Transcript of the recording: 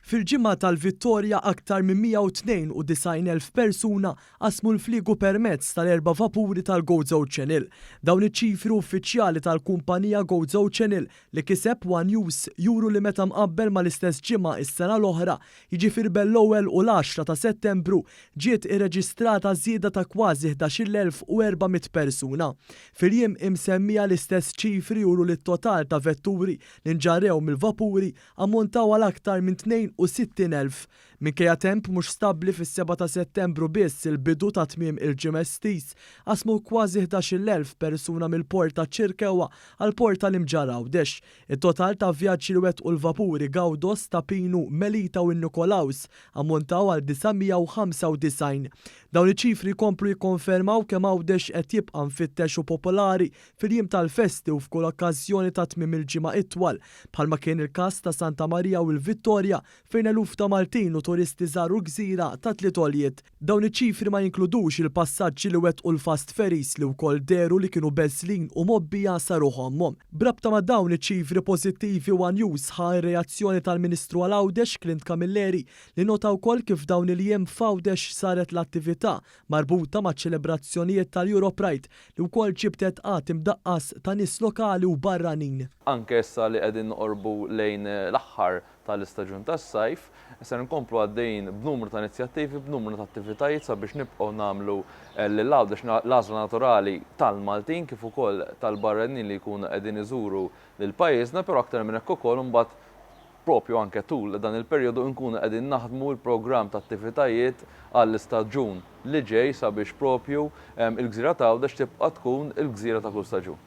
Fil-ġimgħa tal-Vittorja aktar minn 192,000 persuna qasmu l-fliegu permezz tal-erba' vapuri tal-Gozo Channel. Dawn iċ-ċifri uffiċjali tal-kumpanija Gozo Channel li kiseb one News juru li meta mqabbel mal-istess ġimgħa is-sena l-oħra, jiġifieri bejn l-ewwel u l-10 ta' Settembru, ġiet irreġistrata żieda ta' kważi 11,400 persuna. Fil-jiem imsemmija l-istess ċifri juru li t-total ta' vetturi li nġarrew mill-vapuri ammontaw għal aktar minn 62,000. Minkejja temp mhux stabbli, fis-7 ta' Settembru biss, il-bidu ta' tmiem il-ġimgħa estiż, qasmu kważi 11,000 persuna mill-port ta' Ċirkewa għal port tal-Imġarr Għawdex. Il-total ta' vjaġġi li wettqu l-vapuri Gaudos, Ta' Pinu, Melita u Nikolaus ammontaw għal 995. Dawn iċ-ċifri jkomplu jikkonfermaw kemm Għawdex qed jibqa' mfittex u popolari fil-jiem tal-festi u f'kull okkażjoni ta' tmiem il-ġimgħa itwal, bħalma kien il-każ ta' Santa Maria u l-Vittorja, fejn eluf ta' Maltin u turisti żaru gżira ta' tliet għoljiet. Dawn iċ-ċifri ma jinkludux il-passaġġi li wettqu l-fast ferries li wkoll dehru li kienu beżlin u mgħobbija sa ruħ ommhom. B'rabta ma' dawn iċ-ċifri pożittivi, One News ħa r-reazzjoni tal-Ministru għal Għawdex Clint Camilleri, li nota wkoll kif dawn il-jiem f'Għawdex saret l-attività marbuta ma' ċelebrazzjonijiet tal-Europride li wkoll ġibdet għadd imdaqqas ta' nies lokali u barranin. Anke issa li qegħdin noqorbu lejn l-aħħar tal-istaġun tas-sajf, ser nkomplu għaddejjin b'numru ta' inizjattivi, b'numru ta' attivitajiet sabiex nibqgħu nagħmlu lil Għawdex l-għażla naturali tal-Maltin kif ukoll tal-barranin li jkunu qegħdin iżuru lil pajjiżna, però aktar minn hekk ukoll imbagħad propju anke tul dan il-perjodu nkunu qegħdin naħdmu l-programm ta' attivitajiet għall-istaġun li ġej sabiex propju il-gżira ta' Għawdex tibqa' tkun il-gżira ta' kull staġun.